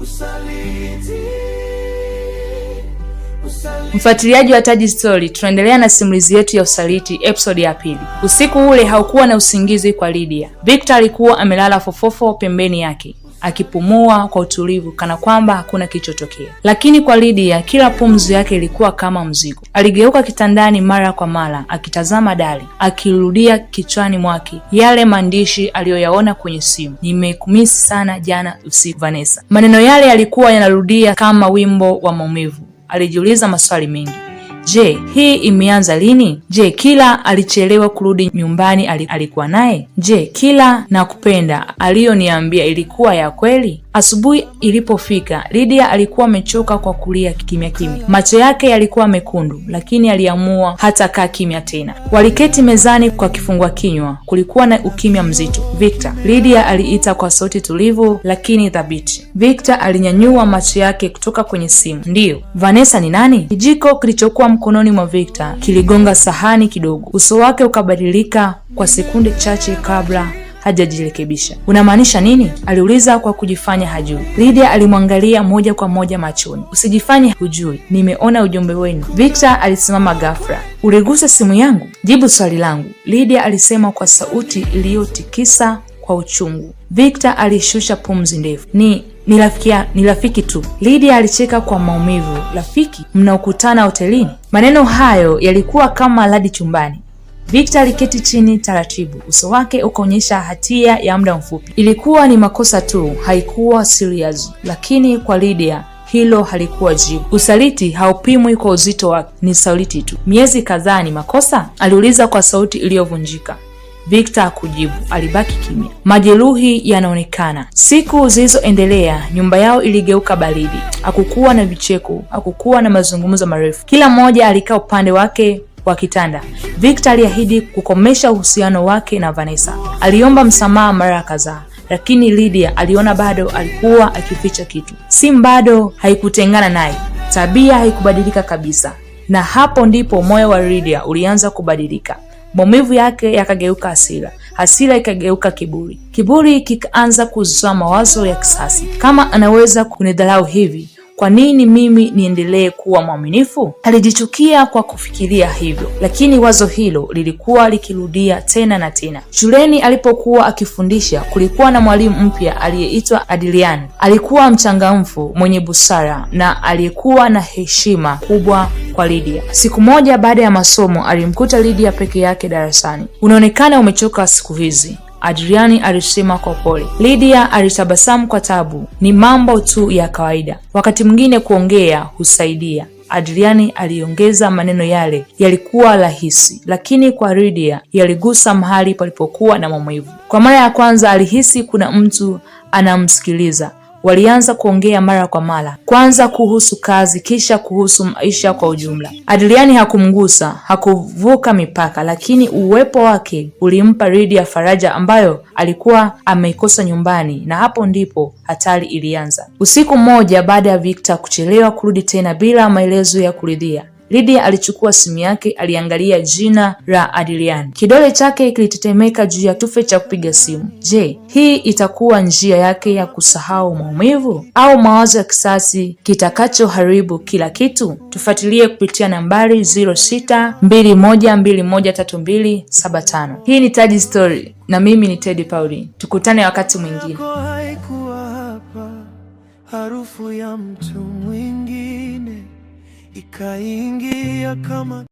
Usaliti, usaliti. Mfuatiliaji wa Taji Story, tunaendelea na simulizi yetu ya usaliti, episode ya pili. Usiku ule haukuwa na usingizi kwa Lydia. Victor alikuwa amelala fofofo pembeni yake akipumua kwa utulivu kana kwamba hakuna kilichotokea, lakini kwa Lydia kila pumzi yake ilikuwa kama mzigo. Aligeuka kitandani mara kwa mara akitazama dari, akirudia kichwani mwake yale maandishi aliyoyaona kwenye simu: nimekumisi sana jana usiku Vanessa. Maneno yale yalikuwa yanarudia kama wimbo wa maumivu. Alijiuliza maswali mengi. Je, hii imeanza lini? Je, kila alichelewa kurudi nyumbani alikuwa naye? Je, kila nakupenda aliyoniambia ilikuwa ya kweli? Asubuhi ilipofika, Lydia alikuwa amechoka kwa kulia kimya kimya. Macho yake yalikuwa mekundu, lakini aliamua hatakaa kimya tena. Waliketi mezani kwa kifungua kinywa. Kulikuwa na ukimya mzito. Victor, Lydia aliita kwa sauti tulivu lakini thabiti. Victor alinyanyua macho yake kutoka kwenye simu. Ndiyo. Vanessa ni nani? Kijiko kilichokuwa mkononi mwa Victor kiligonga sahani kidogo. Uso wake ukabadilika kwa sekunde chache kabla hajajirekebisha. Unamaanisha nini? Aliuliza kwa kujifanya hajui. Lydia alimwangalia moja kwa moja machoni. Usijifanye hujui, nimeona ujumbe wenu. Victor alisimama ghafla. Uligusa simu yangu? Jibu swali langu, Lydia alisema kwa sauti iliyotikisa kwa uchungu. Victor alishusha pumzi ndefu. Ni rafiki tu. Lydia alicheka kwa maumivu. Rafiki mnaokutana hotelini? Maneno hayo yalikuwa kama radi chumbani. Victor aliketi chini taratibu, uso wake ukaonyesha hatia ya muda mfupi. Ilikuwa ni makosa tu, haikuwa serious, lakini kwa Lydia hilo halikuwa jibu. Usaliti haupimwi kwa uzito wake, ni saliti tu. Miezi kadhaa ni makosa? Aliuliza kwa sauti iliyovunjika. Victor hakujibu, alibaki kimya. Majeruhi yanaonekana. Siku zilizoendelea, nyumba yao iligeuka baridi. Hakukuwa na vicheko, hakukuwa na mazungumzo marefu. Kila mmoja alikaa upande wake wa kitanda. Victor aliahidi kukomesha uhusiano wake na Vanessa. Aliomba msamaha mara kadhaa, lakini Lydia aliona bado alikuwa akificha kitu. Simu bado haikutengana naye, tabia haikubadilika kabisa. Na hapo ndipo moyo wa Lydia ulianza kubadilika. Maumivu yake yakageuka hasira, hasira ikageuka kiburi, kiburi kikaanza kuzaa mawazo ya kisasi. Kama anaweza kunidharau hivi, kwa nini mimi niendelee kuwa mwaminifu? Alijichukia kwa kufikiria hivyo, lakini wazo hilo lilikuwa likirudia tena na tena. Shuleni alipokuwa akifundisha, kulikuwa na mwalimu mpya aliyeitwa Adrian. Alikuwa mchangamfu, mwenye busara na aliyekuwa na heshima kubwa kwa Lydia. Siku moja baada ya masomo, alimkuta Lydia peke yake darasani. Unaonekana umechoka siku hizi, Adriani alisema kwa pole. Lydia alitabasamu kwa tabu. Ni mambo tu ya kawaida, wakati mwingine kuongea husaidia. Adriani aliongeza. Maneno yale yalikuwa rahisi, lakini kwa Lydia yaligusa mahali palipokuwa na maumivu. Kwa mara ya kwanza alihisi kuna mtu anamsikiliza. Walianza kuongea mara kwa mara, kwanza kuhusu kazi, kisha kuhusu maisha kwa ujumla. Adriani hakumgusa, hakuvuka mipaka, lakini uwepo wake ulimpa Lydia faraja ambayo alikuwa ameikosa nyumbani, na hapo ndipo hatari ilianza. Usiku mmoja baada ya Victor kuchelewa kurudi tena bila maelezo ya kuridhia, Lydia alichukua simu yake, aliangalia jina la Adrian. Kidole chake kilitetemeka juu ya tufe cha kupiga simu. Je, hii itakuwa njia yake ya kusahau maumivu au mawazo ya kisasi kitakachoharibu kila kitu? Tufuatilie kupitia nambari 0621213275. Hii ni Taji Story na mimi ni Teddy Pauline. Tukutane wakati mwingine. Yako haikuwa hapa, harufu ya mtu mwingine ikaingia kama